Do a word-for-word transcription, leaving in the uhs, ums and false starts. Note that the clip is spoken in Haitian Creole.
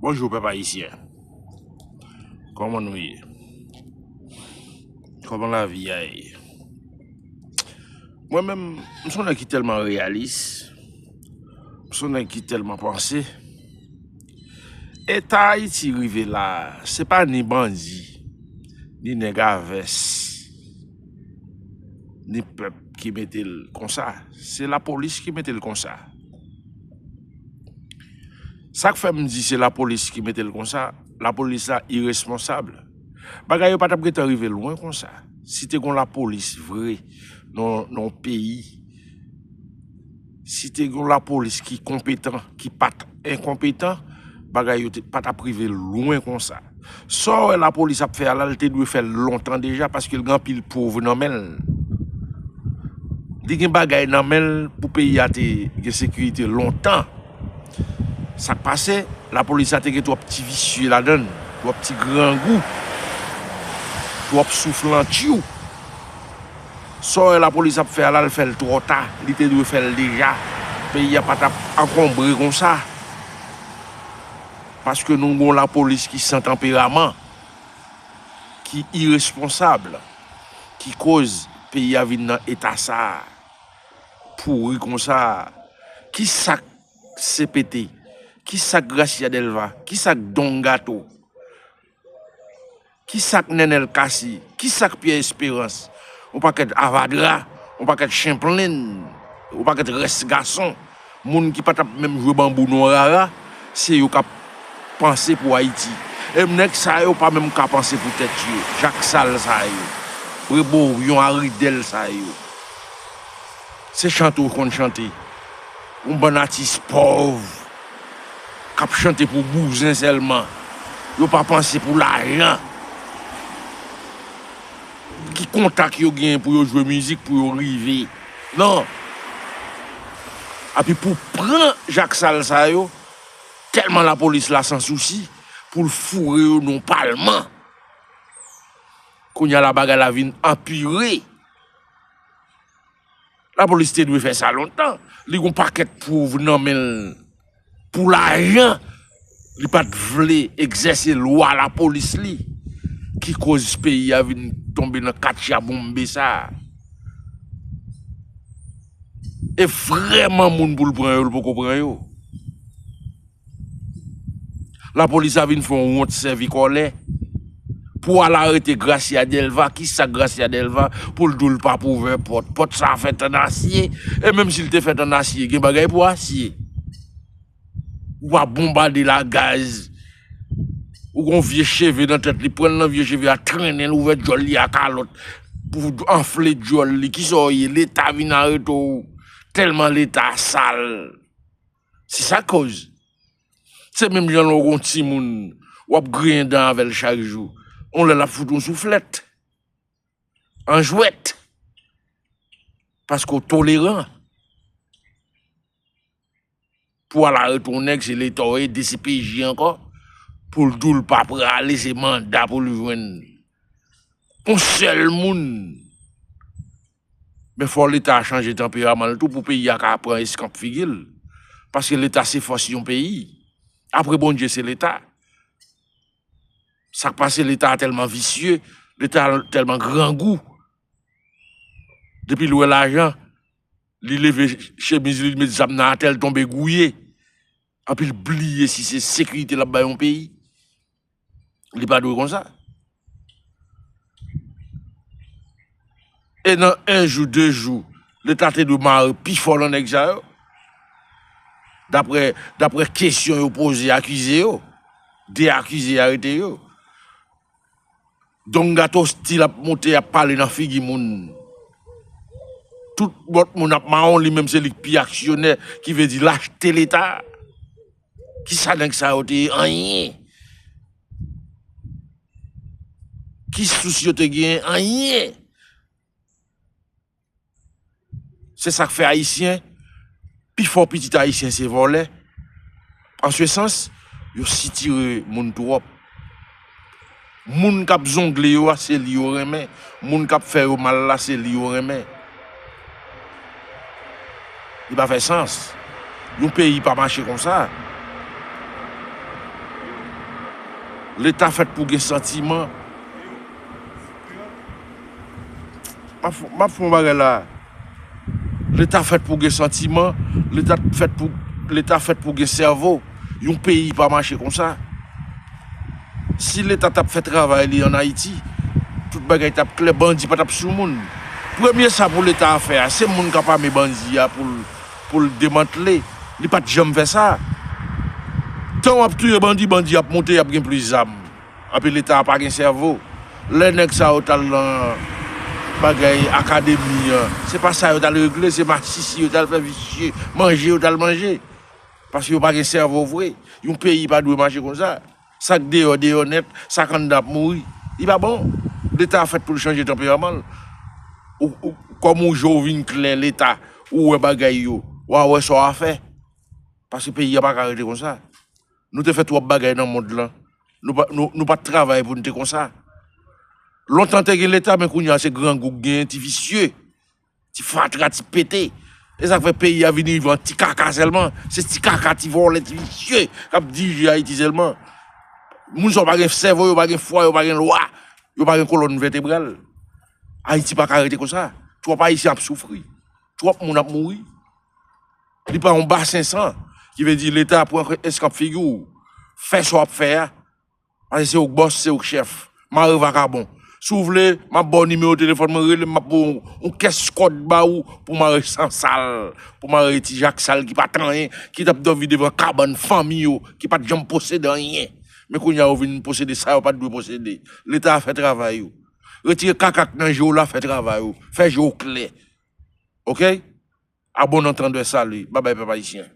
Bonjou, pèp ayisyen. Kòman nou ye? Kòman lavi a ye? Mwen menm, m se yon nèg ki tèlman reyalis, m se yon nèg ki tèlman panse. Eta Ayiti rive la, se pa ni bandi, ni nèg a vès, ni pèp ki mete l konsa. Se lapolis ki mete l konsa. Sa k fè m di se lapolis ki mete l konsa, lapolis la iresponsab. Bagay yo pa t ap gentan rive lwen konsa. Si te gon lapolis vre nan, nan yon peyi, si te gon lapolis ki konpetan, ki pa t enkonpetan, bagay yo te, pa t ap rive lwen konsa. Sa w wè lapolis ap fè a la, l te dwe fè l lontan deja, paske l gen anpil pwouv nan men l. Li gen bagay nan men l pou peyi a te gen sekirite lontan. Sa k pase, lapolis la te gen twòp ti visye ladan l, twòp ti grangou, twòp souflantyou. Sa w wè lapolis ap fè a la, l fè l twò ta, li te dwe fè l deja. Peyi a pa t ap ankonbre konsa. Paske nou gon lapolis ki san tanperaman, ki iresponsab, ki koz peyi a vin nan eta sa a, pouri konsa a. Ki sa k C P T? Ki sa k Gracia Delva? Ki sa k Don Gato? Ki sa k Nenel Cassy? Ki sa k Pierre Espérance? Yon pakèt avadra, yon pakèt chen plenn, yon pakèt rès gason, moun ki pa t ap menm jwe banbou non rara, se yo k ap panse pou Ayiti. E nèg sa yo pa menm ka panse pou tèt yo. Jak sal sa yo. Breboyon aridèl sa yo. Se chante w konn chante. Yon bann atis pòv k ap chante pou bouzen sèlman. Yo pa panse pou lajan. Ki kontak yo genyen pou yo jwe mizik, pou yo rive? Non. Epi pou pran jak sal sa yo, tèlman lapolis la san sousi pou l foure yo nan palman. Kounye a la bagay la vin anpire. Lapolis te dwe fè sa lontan. Li gon pakèt pwouv nan men l pou lajan. Li pa t vle egzèse lwa lapolis li. Ki koz peyi a vin tonbe nan katya bonbe sa a. E vrèman moun pou l pran yo, l poko pran yo. Lapolis la vin fè yon wont sèvi kòlè pou al arete Gracia Delva. Ki sa Gracia Delva pou l di w l p ap ouvè pòt? Pòt sa a fèt an asye. E menm si l te fèt an asye, gen bagay pou asye. Ou pa bonbade l a gaz. Ou gon vye cheve nan tèt li, pran l nan vye cheve a, trennen l, ouvè djòl li a kalòt pou anfle djòl li. Kisa w ye? Leta vin arete w tèlman Leta sal. Se sa k koz. Se menm jan lè w gon timoun, w ap griyen dan avè l chak jou. Yon lè l ap fout yon souflèt. An jwèt. Paske w toleran. Pou al arete yon nèg, se Leta w ye, D C P J ankò. Pou l di w l pa prale, se manda pou l jwenn. Yon sèl moun. Men fò Leta a chanje tanperaman l tou pou peyi a ka pran eskanp figi l. Paske Leta se fòs yon peyi. Apre Bondye, se Leta. Sa k pase, Leta a tèlman visye, Leta a tèlman grangou. Depi l wè lajan, li leve chemiz li, li met zam nan atè, l tonbe gouye. Epi l bliye si se sekirite l ap bay yon peyi. Li pa dwe konsa. E nan en jou, de jou, Leta te dwe mare pi fò nan nèg sa yo. Daprè, daprè kesyon yo poze akize yo, de akize arete yo. Don Gato stil ap monte, ap pale nan figi moun. Tout lòt moun ap mawon, li menm se li k pi aksyonè, ki vle di l achte Leta. Kisa nèg sa yo te ye? Anyen. Ki sous yo te genyen? Anyen. Se sa k fè Ayisyen, pifò pitit Ayisyen se vòlè. An se sans, yo sitire moun twòp. Moun k ap zongle yo a, se li yo renmen. Moun k ap fè yo mal la, se li yo renmen. Li pa fè sans. Yon peyi pa mache konsa. Leta fèt pou gen santiman. M ap f-, m ap fè yon bagay la. Leta fèt pou gen santiman, Leta fèt pou, Leta fèt pou gen sèvo. Yon peyi pa mache konsa. Si Leta t ap fè travay li ann Ayiti, tout bagay t ap klè, bandi pa t ap sou moun. Premye sa pou Leta a fè a, se moun k ap ame bandi a pou l, pou l demantle. Li pa t janm fè sa. Tan w ap touye bandi, bandi ap monte, y ap gen plis zam. Anpi Leta a pa gen sèvo. Lè nèg sa yo t al nan bagay akademi an, se pa sa yo t al regle, se masisi yo t al fè, visye, manje yo t al manje. Paske yo pa gen sèvo vre. Yon peyi pa dwe mache konsa. Sa k deyò, deyò nèt, sa k anndan ap mouri. Li pa bon. Leta a fèt pou l chanje tanperaman l. Ou, ou, kòm ou je w vin klè Leta, ou wè bagay yo, w a wè sa w a fè. Paske peyi a pa ka rete konsa. Nou te fè twòp bagay nan mond lan. Nou pa, nou, nou pa t travay pou n te konsa. Lontan te gen Leta, men kounye a se grangou k genyen, ti visye, ti fatra, ti pete. E sa k fè peyi a vin rive an ti kaka sèlman. Se ti kaka, ti vòlè, ti visye k ap dirije Ayiti sèlman. Moun sa yo pa gen sèvo, yo pa gen fwa, yo pa gen lwa, yo pa gen kolòn vètebral. Ayiti pa ka rete konsa. Twòp Ayisyen ap soufri. Twòp moun ap mouri. Li pa yon basen san. Ki vle di Leta pran eskanp figi w. Fè sa w ap fè a. Paske se ou k bòs, se ou k chèf. Mare vakabon. Si w vle, m ap ba w nimewo telefòn mwen, rele m, m ap ba w yon kès kòd ba ou pou mare san sal, pou mare ti jak sal ki pa t anyen, ki t ap dòmi devan kabann fanmi yo, ki pa t janm posede anyen. Men kounye a yo vin posede sa yo pa t dwe posede. Leta a fè travay ou. Retire kaka k nan je w la, fè travay ou. Fè je w klè. Oke? Abonn antandwè sali. Babay pèp ayisyen.